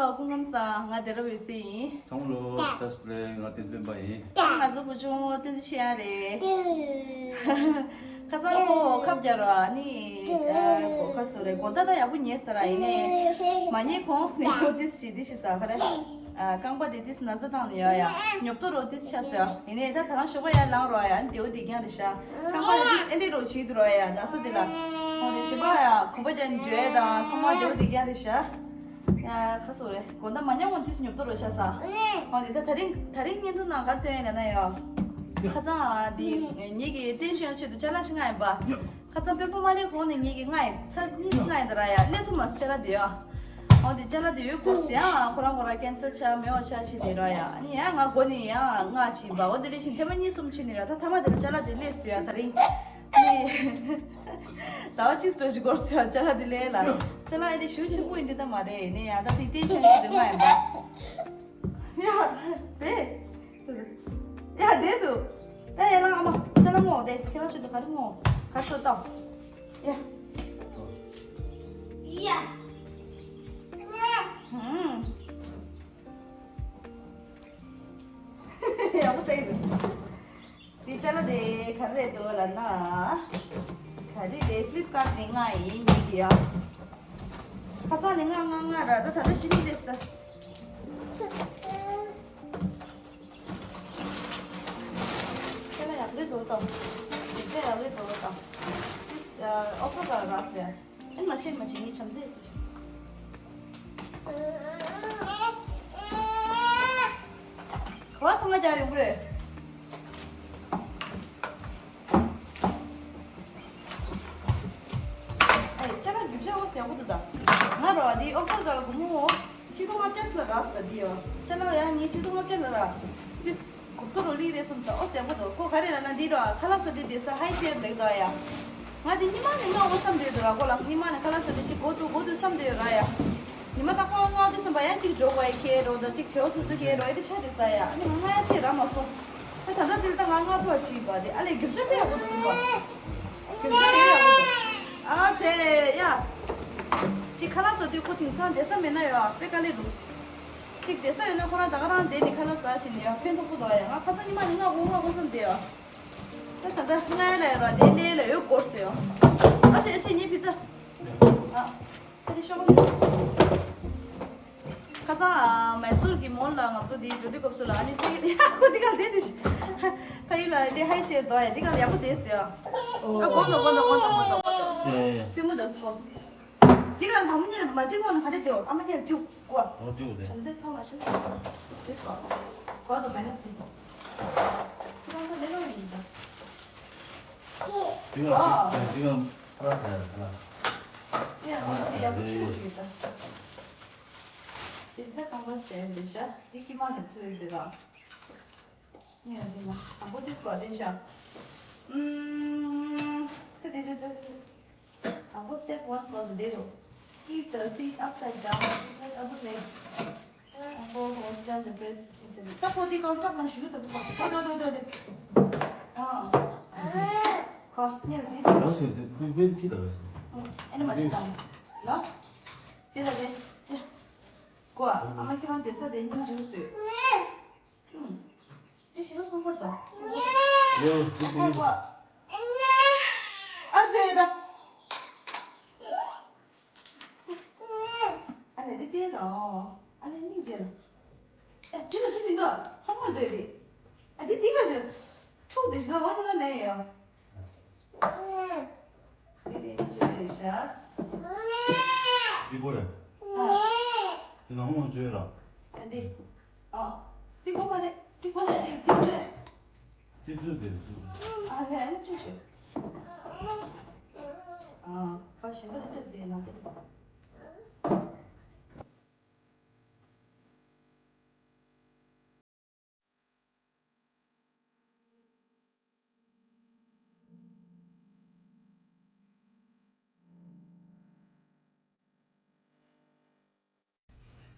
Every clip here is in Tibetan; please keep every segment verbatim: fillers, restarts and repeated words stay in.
སྐུ་ཁམས་བཟང་། ང་བདེ་རབ་འོད་ཟེར་ཡིན། ཚང་མ་ལོ་བཀྲ་ཤིས་བདེ་ལེགས། ང་བསྟན་འཛིན་སྤེན་པ་ཡིན། ང་ཚོ་བུ་ཆུང་བསྟན་འཛིན་ཆོས་དབྱངས་རེད། ཁ་སང་ཁོ་ཁབ་རྒྱག་རོགས་ནི་ཁ་སོ་རེད། དགོང་དག་ད་ཡག་པོ་ཉལ་སོང་ར། ཡིན་ནའི་མ་ཉལ་གོང་ནས་ཁོ་ཏིས་ཤི་ཏིས་ཤི་ཟ་ཁ་རེད། རྐང་པ་དེ་ཏིས་ན་ཚ་བཏང་ནས་ཡོད་ཡ། ཉོབ་ཏོ་རོ་ཏིས་ཆགས་སོ་ཡ། ཡིན་ནའི་ད་ད་རང་ཞོགས་པ་ཡར་ལངས་རོགས་ཡ། ཨ་ནི་བདེ་བོ་བདེ་རྐྱང་རེད་ཤག་རྐང་པ་ལ་ཏིས་ཨེ་འདྲས་རོ་བྱེད་དུ་རོགས་ཡ། ན་ཚ་དེ་ལ། འོ་དེ་ཞི་བ་ཡ་གོམ་པ་རྒྱག་འཇོལ་ཡ་དང་ཚང་མ་བདེ་བོ་བདེ་རྐྱང་རེད་ཤག་ཡ་ཁ་སོ་རེད། དགོང་དག་མ་ཉལ་གོང་ཏིས་ཉོབ་ཏོ་རོ་ཆགས་སོང་། འོ་དེ་ད་ད་རིང་ད་རིང་བརྙན་ཐུང་ནང་ག་རེ་སྟོན་ཡ་ལབ་ན་ཡ། ཁ་སང་ཨ་དེ་ངེད་ཀྱི་ཏེན་ཤོན་ཆེད་དུ་ཅ་ལག་ཞིག་མངགས་ཡིན་པ། ཁ་སང་དཔོན་པོ་མ་སླེབས་གོང་ནས་ངེད་ཀྱིས་མངགས་ཡིན། ཚར་གཉིས་མངགས་ཡིན་ད་ར་ཡ། སླེབས་ཐུབ་མ་སོང་ཅ་ལག་དེ་ཡ། འོ་དེ་ཅ་ལག་དེ་ཡོད་སྐོར་ཟེར་ཡང་ཁོ་རང་ཁོ་རང་ཀན་སལ་ཆགས་མེད་པ་ཆགས་བྱས་ནས་ར་ཡ། ཨ་ནི་ཡ་ང་མགོ་ནས་ཡང་མངགས་བྱས་ཡིན་པ། འོ་དེ་ལས་ཤིང་ཐེངས་མ་གཉིས་གསུམ་བྱས་ནས་ར། ད་ཐ་མ་དེ་ལ་ཅ་ལག་དེ་སླེབས་སོང་ཡ། ད་རིང་ནི་ཟླ་བ་གཅིག་འགྲོ་ཞིག་འགོར་སོང་ཡ། ཅ་ལག་དེ་སླེབས་ལ། ཅ་ལག་ཨེ་དེ་ཞེ་པོ་ཆེན་པོ་ཡིན་འདྲ་ད་མ་རེད། ནས་ཡ་ད་དེ་ཏེན་ཤོན་ཆེད་དུ་མངགས་ཡིན་པ། ཡ་དེ། ཡ་དེ་དུ། ད་ཡ་ལ་ཨ་མ་ཅ་ལག་མོ་དེ་ཁྱེད་རང་ཆེད་དུ་ག་རེ་མོ་ག་སོ་ཏོ། ཡ། ཡ། ཧུམ། ཡ་མོ་དེ་དུ། དེ་ཅ་ལག་དེ་ག་རེ་རེད་འདུག་ལབ་ན། ག་རེ་རེད། ཕི་ལིབ་ཀར་ནས་མངགས་ཡིན་ཡིན་གྱི་ཡ། ཁ་སང་ནས་མངགས་མངགས་མངགས་ར། ད་ད་ལྟ་ཕྱི་ནས་སླེབས་སོང་། ཁྱེད་ལ་ཡག་རེད་འདུག་དང་། ཡིག་ཆ་ཡག་རེད་འདུག་དང་། ཏིས་ཨོ་ཕོ་ག་ར་ཟེར། ཨེ་མ་བྱེད་མ་བྱེད། ངས་བྱམས་བརྩེ་ཞིག་ག་བ་ཚང་མ་རྒྱག་ཡོང་གི། ཨེ་ཅ་ལག་རྒྱུ་ཆ་འོ་ཟེར་གོ་འདུག་ད། ང་རོ་འདི་ཨོ་ཕོ་ག་ལ་སྒོར་མོ་ཆིག་སྟོང་ལྔ་བརྒྱ་ལ་རག་སོང་ད། འདི་ཡོ་ཅ་ལག་ཡ་ངས་ཆིག་སྟོང་ལྔ་བརྒྱ་ལ་རག་ཏིས། གོ་ཐོ་རོ་ལི་རེད་བསམ་ས། ཨོ་ཟེར་གོ་འདུག་ཁོ་ག་རེ་ལབ་ན་འདི་རོ་ཁ་ལག་ཟ་དུས་བསྡད་ས་ཧའི་ཆེར་ལེགས་འདུག་ཡ། ང་འདི་ཉི་མ་ནས་མངགས་དགོས་བསམ་བསྡད་ཡོད་ར། ཁོ་ལ་ཉི་མ་ནས་ཁ་ལག་ཟ་དུས་ཅིག་གོ་འདུག་གོ་འདུག་བསམ་བསྡད་ཡོད་ར་ཡ། ཉི་མ་ད་ཁོ་མངགས་དུས་བསམ་པ་ཡ་གཅིག་འགྲོ་དགོས་ཡ། ཁྱེད་རོ་ད་གཅིག་བྱེའུ་སོ་སོ་ཁྱེད་རོ་ཨེ་འདྲ་ཆགས་བསྡད་ས་ཡ། ཨ་ནི་ང་ང་ཡ་ཆེ་ར་མ་སོང་། ད་ད་ལྟ་འདིར་ད་ང་མངགས་ཐུབ་པ་བྱིས་པ་དེ་ཨ་ལས་རྒྱུ་ཆ་དཔེ་ཡག་པོ་འདུག་གོ་རྒྱུ་ཆ་དཔེ་ཡག་པོ་འདུག་ཨ་ཙེ་ཡ། གཅིག་ཁ་ལག་ཟ་དུས་ཁོ་དེང་སང་བསྡད་ས་མེད་ན་ཡ་དཔེ་དཀའ་ལས་འདུག་གཅིག་བསྡད་ས་ཡོད་ན་ཁོ་རང་ད་ག་རང་བསྡད་ནས་ཁ་ལག་ཟ་བྱས་ནས་ཡ་ཕན་ཐོགས་པོ་འདུག་ཡ། ང་ཁ་སང་ཉི་མ་ནས་མངགས་དགོས་མངགས་དགོས་བསམ་བསྡད་ཡ། ད་ད་ལྟ་མངགས་ཡ་ལ་ཡོད་ར་དེ་ལས་ལ་ཡོད་སྐོར་ཟེར་ཡ། ཨ་ཙི་ཨ་ཙི་ངའི་ཕི་ཛ། ཨ་ཨ་དེ་ཤོག་མ་ཁ་སང་ཨ་མའི་སུར་གྱི་མོལ་ལ་ང་ཚོ་དེ་འགྲོ་དུས་སྐབས་སུ་ལ་ཨ་ནི་ཕ་ཡུལ་ཡ་ཁོ་དེ་ག་ལ་བསྡད་དེ་ཤི། ཕ་ཡུལ་ལ་དེ་ཧའི་ཆེར་འདུག་ཡ། དེ་ག་ལ་ཡག་པོ་བསྡད་ཟེར་ཡ། ཨ་དགོངས་དག་དགོངས་དག་དགོངས་དག་དགོངས་དག་ཨེ། པུས་མོ་དང་སོ། འདི་ག་ལ་མ་ཉལ་མ་འགྲིག་མོ་ན་ག་རེ་དེའོ། ཨ་མ་ཉལ་འགྲིག་གོ། འོ་འགྲིག་གོ་དེ། བྱམས་བརྩེ་ཕ་མ་ཤི་ན་འགྲིག་གོ། གོ་དོ་མེད་ན་འགྲིག་གོ། ཁྱེད་རང་ཚོ་ལས་ཀ་ཡིན་ད། འདི་ག་ཨ། འདི་ག་ཕ་ར་ཟེར་ཡ་ཁ་ལ། ཡ་ཨ་ཙི་ཡག་པོ་ཆེ་ཡོད་ད། དེ་ད་གང་ག་བྱས་འདི་ཤ་དེ་ཀྱི་མ་ནས་ཚོས་འདི་ག་ངས་འདི་ལ་དང་པོ་འདི་སྐོར་འདི་ཤ། ཨུམ། ད་དེ་དེ་དེ་དེ། དང་པོ་step one ལ་འདི་རུ། Keep the seat upside down. Set up the legs. དང་པོ་ཧོ་སི་ཊལ་ནས་བེ་སི་ཨིན་ཟེར་ནས། ད་ཁོ་འདི་གང་དྲག་ན་ཞུ་ཐུབ་ཁོ། ད་ད་ད་ད་ད། ཨ། ཁོ་ཉལ་འདི། ད་སུ་འདི་འདི་བེ་ཐི་ད་བེ་སི། ཨ་ནི་མ་ཤི་ད། ལ། དེ་ལ་དེ། ཡ། ཁོ་ཨ་མ་ཁྱེད་རང་བསྡད་ས་དེ་སྙིང་རྗེ་པོ་བཟོས། ཨུམ། དེ་ཞེ་པོ་ཁོང་ཁོར་དང་། ཡོ། དེ་ཁོང་ཁོ། ཨ་ཙེ་ད། ཨ་ལས་དེ་སྐྱེལ་དང་། ཨ་ལས་སྙིང་རྗེ་ལ། ཨ་དེ་ལ་དེ་མི་འདུག་ཚང་མ་འདོད་དེ། ཨ་དེ་དེ་ག་དེ། ཕྱུགས་དེ་ཞིག་ལ་འོ་དེ་ལ་ལེན་ཡོད། དེ་རེད་ཅི་རེད་ཤག་འདི་གོ་རེད། ཨ། དེ་ནང་ལོགས་བརྗོད་ར། ཨ་འདི། ཨ། འདི་གོ་མ་རེད། འདི་གོ་རེད། འདི་འདི་འདྲས། འདི་འདྲས་དེ་འདི། ཨ་ལས་ཨ་ནི་ཅི་ཞིག་ཨ། ཁ་ཞེ་པོ་འདི་འདྲས་དེ་ན།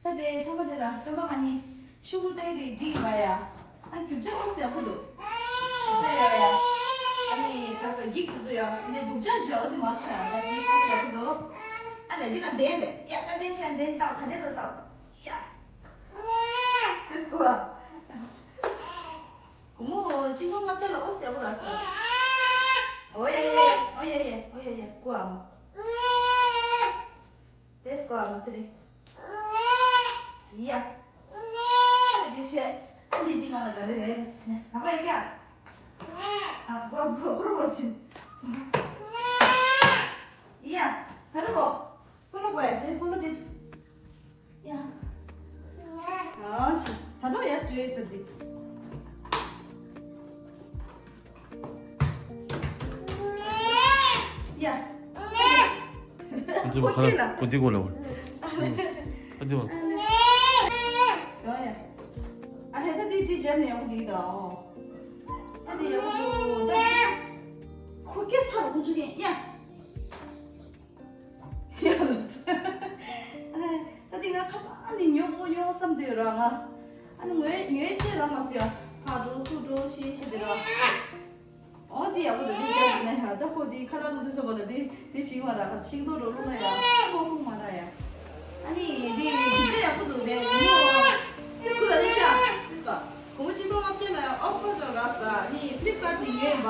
ད་དེ་ཐོག་མ་དེ་ལ་སྟོན་པ་ང་གཉིས་ཤུ་གུ་ཏའི་དེ་འགྲིག་གི་མ་ཡ། ཨ་རྒྱུ་ཆ་ཨོ་ཟེར་ཁོ་འདུག་རྒྱུ་ཆ་ཡ་ཡ། ཨ་ནི་ཁ་ས་འགྱིག་ཁོ་ཚོ་ཡ་ཨ་ནི་རྒྱུ་ཆ་བཞག་དེ་མ་ཤ་ད་དེ་ཨོ་ཟེར་ཁོ་འདུག་ཨ་ལས་དེ་ལ་བསྡད་མེད་ཡ། ད་བསྡད་ཤ་བསྡད་ཏག་ག་དེ་ལ་ཏག་ཡ། ཀུ་ཨ། གུ་མོ་ཅི་ནོ་ང་ཏེ་ལ་ཨོ་སེ་བོ་ར་སོ། ཨོ་ཡ་ཡ་ཡ། ཨོ་ཡ་ཡ་ཡ། ཨོ་ཡ་ཡ། ཀུ་ཨ་མོ། ཏེ་ཀུ་ཨ་མོ་ཚེ་རིང་། ཡ། ཨ་ནི་ཤེ། ཨ་ནི་འདི་ང་ལ་ག་རེ་རེད་ཟེར་ན་ཨ་ཕ་ཡ། ཨ་ཀུ་ཨ་མོ་ཀུ་རུ་བོ་ཆིན། ཡ། ག་རེ་བོ། ཀུ་རུ་བོ་ཡ། ཀུ་རུ་བོ་དེ། ཡ། ཨ་ཆི། ད་དུང་ཡ་སྤྲོད་ཟེར་དེ། ཡ། ཨ་ཅེ་བ་ཁ་ལ་ཀོ་ཅི་གོ་ལ་བ། ཨ་ཅེ་བ། ཡ་ཡ། ཨ་ཧེ་ད་དེ་དེ་ཇེམ་ནས་ཡོང་དེ་ད། ཨ་དེ་ཡོང་དུ་ད། ཁོ་སྐད་ཚར་ཁོ་ཆུ་ཡ། ཡ། ཡ་ལ་ས། ད་དེ་ང་ཁ་ཚ་ནི་ཉོ་གོ་ཉོ་བསམ་དུས་ར་ང་། ཨ་ནི་ངོས་ངོས་ཆེ་ར་མ་སི་ཡ། ཕ་འགྲོ་ཚུར་འགྲོ་ཤེས་ཤེས་དེ་ར། ཨོ་དེ་ཡག་པོ་འདུག་དེ་བྱས་ན་ཡ། ད་ཁོ་དེ་ཁ་ལག་བླུག་དུས་ཙམ་པ་ལ་དེ་དེ་བྱིང་བ་ར་ཁ་ཤིང་ཏོག་འགྲོ་བླུག་ན་ཡ་ཁོ་ཁུག་མ་ར་ཡ། ཨ་ནི་དེ་དེ་ཆ་ཡག་པོ་འདུག་དེ་ངོ་། དེ་སྐུ་ལ་དེ་ཆ་དེ་སྐ་གོང་ཅི་ཏོ་ཨབ་དེ་ལ་ཨོ་ཕར་དང་ར་ས་ནི་ཕི་ལིབ་ཀར་དེ་ངེས་པ།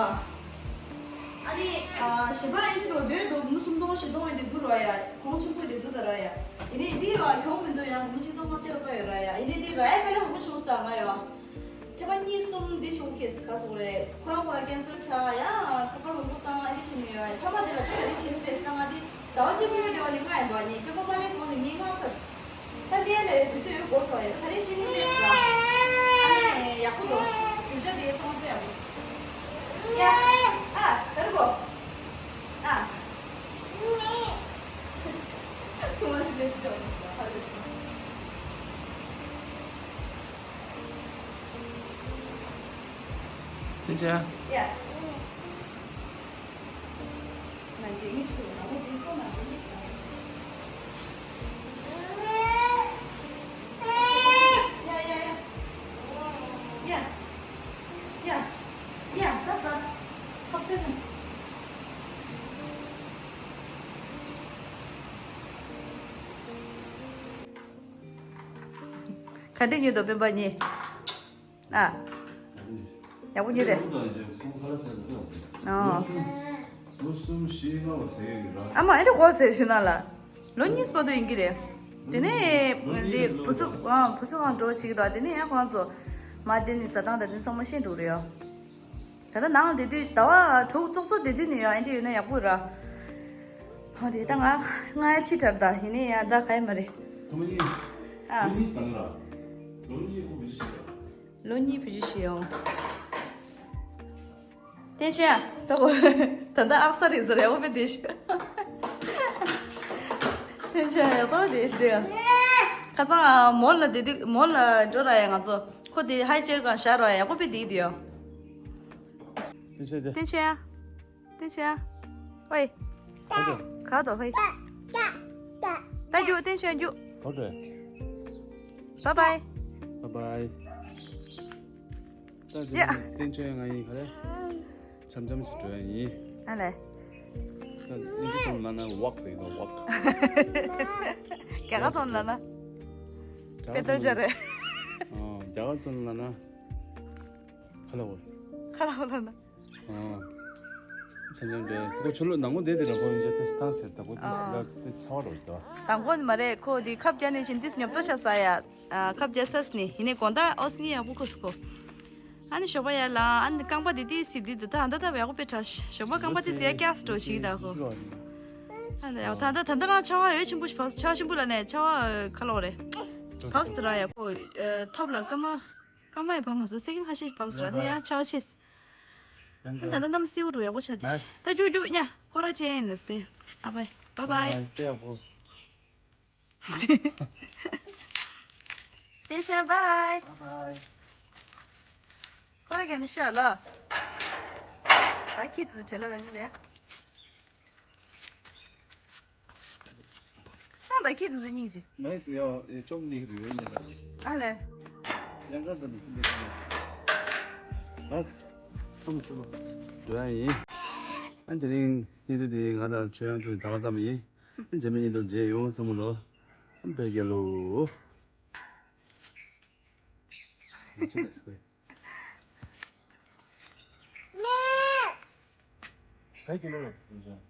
ཨ་ནི་ཨ་ཞེ་པ་ཨེ་འདི་རོ་དོན་དུ་མུ་སུམ་སྟོང་ཞེ་སྟོང་ཨེ་འདི་འདུག་རོ་ཡ། གོང་ཆེན་པོ་ཨེ་འདི་འདུག་ད་ར་ཡ། ཨེ་ནི་འདི་ཡོ་ཨ་གྱོང་མི་འདུག་ཡ། མུ་ཅི་ཏོ་ཨབ་དེ་ལ་པ་ཡོ་ར་ཡ། ཨེ་ནི་འདི་ར་ཡ་ཀ་ལ་ཧུ་ཆུ་ས་ང་ཡོ། ཐེ་བ་གཉིས་གསུམ་འདི་ཤོང་ཁེས་ག་སོག་རེད། ཁོ་རང་ཁོ་རང་ཀེན་སལ་ཆགས་ཡ། ཁ་པར་མང་པོ་བཏང་ཨ་འདི་བྱེད་ནི་ཡོད། ཐ་མ་དེ་ལ་ད་རེ་བྱེད་ནི་དེ་སྟངས་ཨ་འདི་ཟླ་བ་གཅིག་པུ་ཡོད་དེ་བ་ནི་ང་ཡིན་པ་ནི་དཔེ་མ་མ་ལེ་གོང་ནས་ངས་མ་ཚར། ད་ལྟའི་ལས་དུས་ཚོད་ཡོད་དགོས་སོ་ཡ། ད་རེ་བྱེད་ནི་དེ་ལ་ཨ་ནི་ཡག་པོ་འདུག་རྒྱུ་ཆ་དེ་ཚང་མ་དཔེ་ཡག་པོ། ཡ། ཨ་ད་རུ་གོ། ཨ། ཐུང་བ་ཞིག་ལས་ཀྱང་ཧ་ལས། ཐེན་ཅན། ཡ། ན་འཇིགས་མེད་ཞུ་ན་མོ་དེ་ཚོ་ན་འཇིགས་མེད་ཞུ། ཡ་ཡ་ཡ། ཡ། ཡ། ཡ། ད་ཟ། ཁབ་ཚན་ན། ག་འདྲ་ཉོས་འདུག་སྤེན་པ་གཉིས། ཨ། ཡག་པོ་ཉོས་ཏེ། ཨ། ཨ་མ་ཨེ་འདྲ་གོ་ཟེར་ཞུ་ན་ལ། ལོ་གཉིས་བར་དུ་ཡིན་གྱི་རེད། དེ་ནས་འདི་བུ་སུ་ཨ་བུ་སུ་གང་འགྲོ་བྱེད་ཀྱི་ར། དེ་ནས་ཡང་ཁོང་ཚོ་མ་དེ་ནི་ཟ་སྟངས་དང་དེ་ཚང་མ་ཤེས་འགྲོ་རེད་ཡ། ད་ལྟ་ནང་ལ་བསྡད་དུས་ཟླ་བ་དྲུག་ཙོག་ཙོག་བསྡད་དུས་ནས་ཡང་ཨེ་འདྲ་ཡོད་ན་ཡག་པོ་ར། ཧོ་དེ་ད་ང་ང་ཡ་ཕྱི་དྲགས་ད་ཡིན་ནའི་ཡང་ད་ག་ཡི་མ་རེད། ཐོག་མ་ཡིན། ཨ། ལོ་གཉིས་བཏང་ར། ལོ་གཉིས་ཁོ་བུ་ཅི་ཞིག་ཡོད། ལོ་གཉིས་བུ་ཅི་ཞིག་ཡོད། བསྟན་ཆེན་ད་གོ་ད་ལྟ་ཨག་ས་རེད་ཟེར་ཡག་པོ་དཔེ་བདེ་ཤི། བསྟན་ཆེན་ཡག་པོ་བདེ་ཤི་དེ། ཁ་སང་མོ་ལ་དེ་དུས་མོ་ལ་འགྲོ་ར་ཡ། ང་ཚོ་ཁོ་དེ་ཧའི་ཅེར་གང་བཞག་ར་ཡག་པོ་དཔེ་བདེ་དེ་ཡོད། བསྟན་ཆེན་དེ། བསྟན་ཆེན། བསྟན་ཆེན། ཝེ། ཧོ་ཏེ། ག་དོ་ཧེ། ད་རྒྱུག་བསྟན་ཆེན་རྒྱུག་ཧོ་ཏེ། བཱའི་བཱའི། བཱའི་བཱའི། ད་དེ་ཡ། ནི་བསྟན་ཆེན་ང་ཡིན་ག་རེ། འཆམ་འཆམ་ཞིག་འགྲོ་ཡ་ཡིན། ཨ་ལེ། ད་ཨིན་ཇི་ཙམ་ལབ་ན་ཝོག་རེད་དོ་ཝོག་རྒྱ་གར་ཙམ་ལབ་ན། པེ་ཏལ་ཇ་རེད། ཨོ་རྒྱ་གར་ཙམ་ལབ་ན། ཁ་ལ་བོ། ཁ་ལ་བོ་ལབ་ན། ཨོ། འཆམ་འཆམ་རེད། ཁོ་ཆུ་ལོག་ནང་མོ་བསྡད་དེ་ར་ཁོ་ཡིན་ཆ་དེ་སྟངས་ཚེ་ད་ཁོ་དེ་ཨོ། ལ་དེ་ཚ་བ་རོ་དོ། དང་པོ་ནི་མ་རེད། ཁོ་དེ་ཁབ་རྒྱག་ནས་བཞིན་དུས་ཉོབ་ཏོ་ཆ་ས་ཡ། ཨ། ཁབ་རྒྱག་ས་ནི་ཡིན་ནས་དགོང་དག་ཨོ་སི་ནི་ཡག་པོ་ཁུ་སུ་ཁོ། ཨ་ནི་ཞོགས་པ་ཡ་ལ་ཨ་ནི་རྐང་པ་དེ་དེ་སི་དེ་དུ་ད་ད་ད་ཡག་པོ་དཔེ་དྲག་ཞོགས་པ་རྐང་པ་དེ་སི་ཡ་ཀྱག་སི་འགྲོ་ཞིག་ད་ཁོ། ཨ་ནི་ཡག་ད་ད་ད་ད་རང་ཆར་པ་འོད་ཆེན་པོ་ཞིག་བབས་སོང་། ཆར་པ་ཆེན་པོ་ལ་ནས་ཆར་པ་ག་ལོག་རེད། བབས་སོང་ར་ཡ་ཁོ། ཨ། ཐོབ་ལ་སྐར་མ། སྐར་མ་ཡི་བབས་མ་སོང་། སེ་ཀེན་ཁ་ཤས་བབས་སོང་ར་ནི་ཡང་ཆར་པ་ཆེ། ཨ་ནི་ད་ལྟ་གནམ་སེའུ་འགྲོ་ཡག་པོ་ཆགས་ཏེ། ད་རྒྱུག་རྒྱུག་ཉ་ཁོ་ར་ཆེ་ཡིན་ནི་སྟེ། ཨ་བའི་བཱའི་བཱའི། ཨ་ཡག་པོ། བསྟན་ཆེན་བཱའི། བཱའི་བཱའི། ཁོ་ར་ག་ནི་ཤ་ལ། ད་ཁྱི་དེ་ཚོ་བྲེལ་ལ་ར་ནི་ལས། ཨ་ད་ཁྱི་དེ་ཚོ་སྙིང་རྗེ། མེད་ཟེར་ཡ་ཅོག་ནི་རེ་རེ་ཉལ་ལ། ཨ་ལེ། ཡང་ཀ་འདི་ནི་ཚིག་འདི་ཚིག་ཨ། ཨ་མ་ཚུ་ལ། འགྲོ་ཡ་ཡིན། ཨ་དེ་རིང་ཉིན་དུ་དེ་ང་རང་ཆོས་ཡང་དུ་ད་ག་ཙམ་ཡིན། རྗེས་མའི་ཉིན་དུ་མཇལ་ཡོང་བསམ་མོ་ལོ། ཨ་བོད་རྒྱལ་ལོ། ང་ཚོ་ལས་སྐོས། ག་གི་ནང་ལ་ཐོན་བྱུང་།